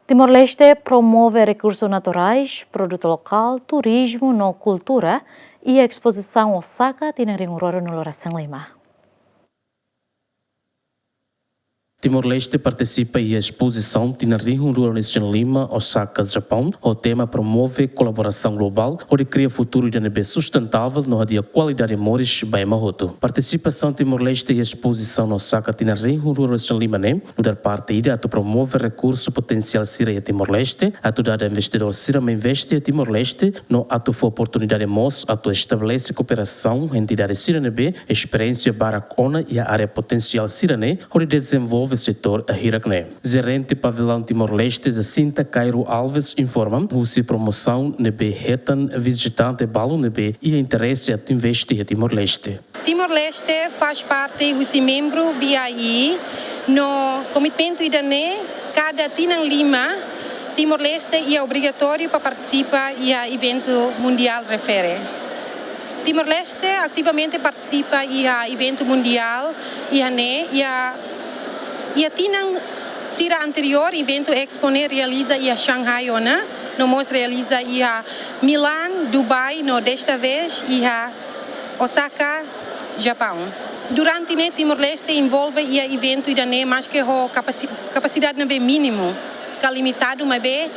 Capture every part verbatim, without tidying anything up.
Timor-Leste promove rekursu naturais, produtu lokál, turizmu no kultura iha espozisaun Osaka tinan rihun rua ruanulu resin lima. Timor-Leste partisipa iha espozisaun tinan rihun rua resin lima Osaka, Japaun, ho tema promove kolaborasaun globál hodi kria futuru ida ne'ebé sustentável no hadi'a kualidade moris ba ema hotu. Partisipasaun Timor-Leste iha espozisaun Osaka tinan rihun rua resin lima ne'e nu'udar parte ida atu promove rekursu potensiál sira iha Timor-Leste, atu dada investidór sira mai investe iha Timor-Leste, no atu fó oportunidade mós atu estabelese kooperasaun ho entidade sira ne'ebé esperiénsia barak ona iha área potensiál sira-ne'e hodi dezenvolve setór hirak-ne'e. Jerente Pavillaun Timor-Leste, Jacinta Cairo Alves, informa husi promosaun ne'ebé hetan vizitante balu ne'ebé iha interese atu investe iha Timor-Leste. Timor-Leste faz parte husi membru B I I, no komitmentu ida-ne'e, kada tinan lima, Timor-Leste iha obrigatóriu para partisipa iha eventu mundiál refere. Timor-Leste ativamente partisipa iha eventu mundiál iha ne'e, iha, iha tinan sira anteriór, eventu Expo ne'e realiza iha Shanghai ona, no mós realiza iha Milan, Dubai, no desta vez iha Osaka, Japaun. Durante ne'e Timor-Leste envolve iha eventu ida-ne'e maske ho kapasi-, kapasidade ne'ebé mínimu ka limitadu, maibé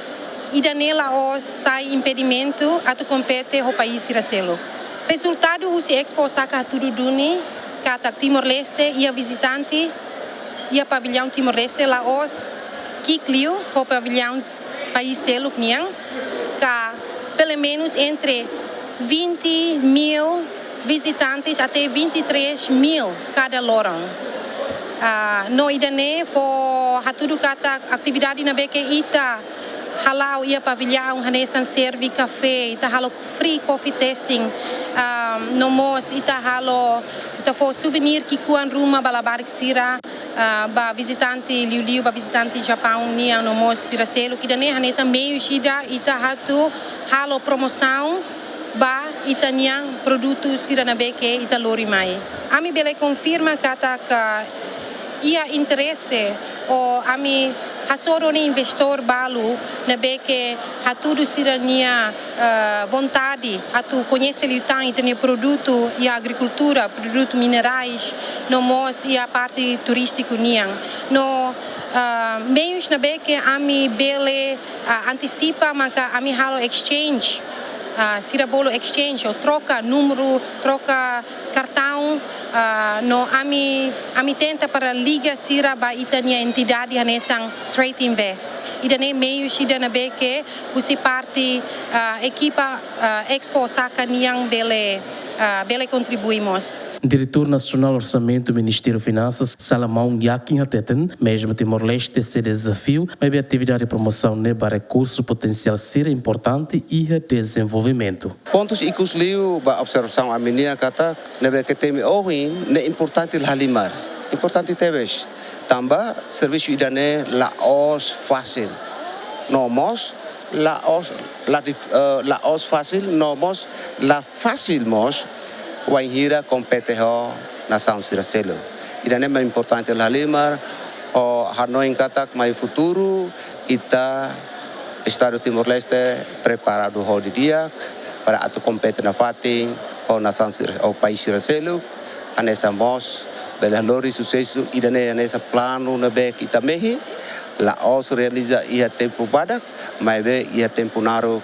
ida-ne'e la'ós sai impedimentu atu kompete ho país sira seluk. Rezultadu husi Expo Osaka hatudu duni katak Timor-Leste iha vizitante iha pavillaun Timor-Leste la'ós ki'ik liu ho pavillaun país seluk nian, ka pelumenus entre vinte mil visitantes até vinte e três mil kada loron. Ah, no ida-ne'e fó hatudu katak atividade ne'ebé ke ita hala'o iha pavillaun hanesan serve kafé, ita halo free coffee tasting, ah, no mós ita halo, ita fó souvenir ki'ikoan ruma ba labarik sira, ah, ba vizitante liuliu, ba vizitante Japaun nian no mós sira seluk. Ida-ne'e hanesan meius ida ita atu halo promosaun ba ita-nia produtu sira ne'ebé ke ita lori mai. Ami bele konfirma katak iha interese, ou ami hasoru investidór balu ne'ebé ke hatudu sira-nia, eh, vontade atu koñese liután ita-nia produtu iha agrikultura, produtu minerais, no mós iha parte turístiku nian. No, eh, meius ne'ebé ke ami bele, ah, antisipa maka ami halo exchange, ah, sira bolu exchange ou troka númeru, troka kartaun, ah, no ami, ami tenta para liga sira ba ita-nia entidade hanesan Trade Invest. Ida-ne'e meius ida ne'ebé ke husi parte, ah, ekipa, ah, Expo Osaka nian bele, ah, bele kontribui mós. Diretór Nasionál Orsamentu Ministériu Finansas, Salomão Yakin hateten, mezmu Timor-Leste sei dezafiu, maibé atividade promosaun ne'e ba rekursu potensiál sira importante iha dezenvolvimentu. Pontus ikus liu ba observasaun ami-nian katak ne'ebé ke temi ohin ne'e importante la halimar. Importante tebes. Tanba servisu ida-ne'e la'ós fasil. No mós la'ós, la dif-, eh, la'ós fasil, no mós la fasil mós wainhira kompete ho nasaun sira seluk. Ida-ne'e mak importante la halimar, ho hanoin katak mai futuru ita Estadu Timor-Leste preparadu ho didi'ak para atu kompete nafatin ho nasaun sira, ho país sira seluk, hanesan mós bele lori susesu ida-ne'e hanesan planu ne'ebé ke ita mehi, la'ós realiza iha tempu badak, maibé iha tempu naruk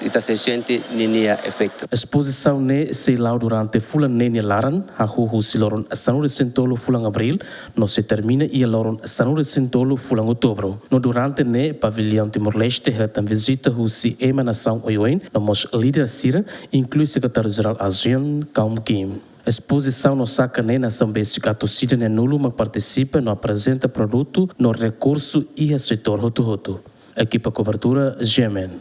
ita sei sente ninia efeitu. Espozisaun ne'e sei la'o durante fulan neen nia laran, hahú husi loron sanulu resin tolu fulan Abríl, no sei termina iha loron sanulu resin tolu fulan Outubru. No durante ne'e, Pavillaun Timor-Leste hetan vizita husi ema nasaun oioin, no mós líder sira, inklui Sekretáriu Jerál ASEAN, Kaum Kim. Espozisaun Osaka ne'e nasaun besik atu sida neenulu mak partisipa no aprezenta produtu no rekursu iha setór hotu-hotu. Ekipa kobertura, G M N.